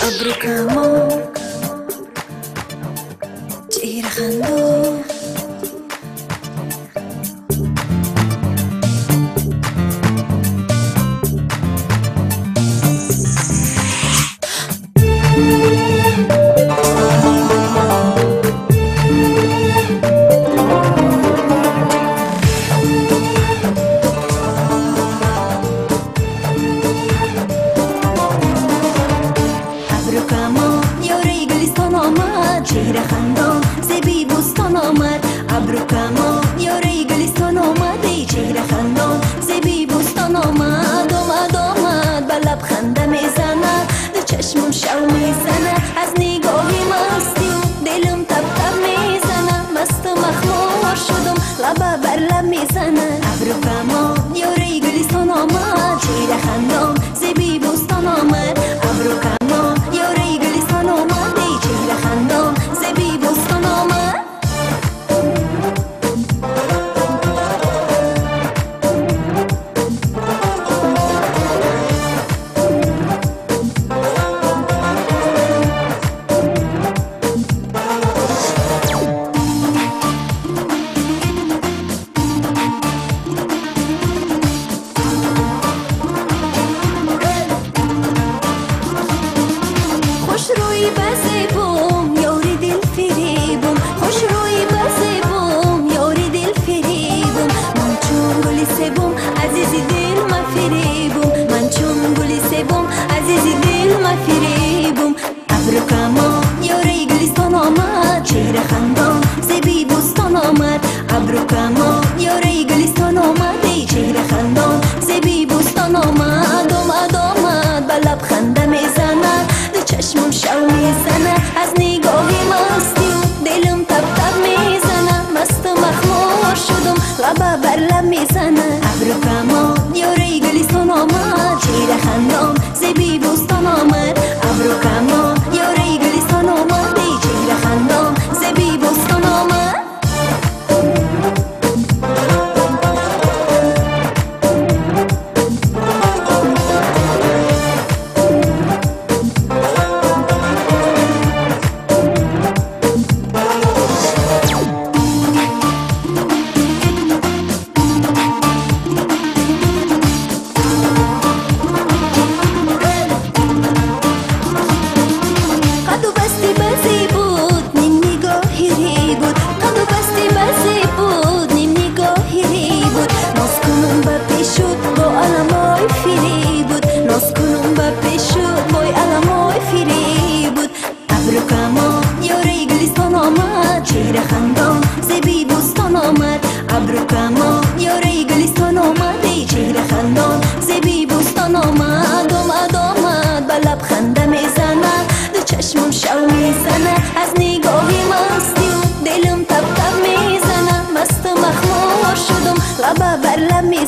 ابرو کمان چهره خندان چهره خندان زبی بوستان آمد ابرو کمان یاری گلستان آمد ای چهره خندان زبی بوستان آمد آمد آمد به لب خنده میزند دو چشمم شو میزند از نگاهی مستی و دلم تب تب میزند مست و مخمور شدم لبه بر لب میزند ابرو کمان یاری گلستان آمد چهره خندان زبی بوستان آمد ابرو کمان یاری گلستان آمد ای چهره خندان زبی بوستان آمد. خوش روی بزیبم یاری دل فریبم خوش روی بزیبم یاری دل فریبم من چون گلی سبم عزیزی دل ما فریبم من چون گلی سبم عزیزی دل ما فریبم ابرو کمان یاری گلستان آمد چهره خندان زبی بوستان آمد ابرو کمان یاری گلستان آمد ای چهره خندان زبی بوستان آمد آمد آمد به لب خنده میزند چشمم شو میزنه از نگاهی مستی و دلم تب تب میزنه مست و مخمور شدم لبه بر لب میزنه ابرو کمان یاری گلستان آمد چهره خندان زبی بوستان آمد ابرو کمان یاری گلستان آمد ای چهره خندان زبی بوستان آمد. چهره خندان زبی بوستان آمد ابرو کمان یاری گلستان آمد ای چهره خندان زبی بوستان آمد آمد آمد به لب خنده میزند دو چشمم شو میزنه از نگاهی مستی و دلم تب تب میزنه مست و مخمور شدم لبه بر لب میزنه.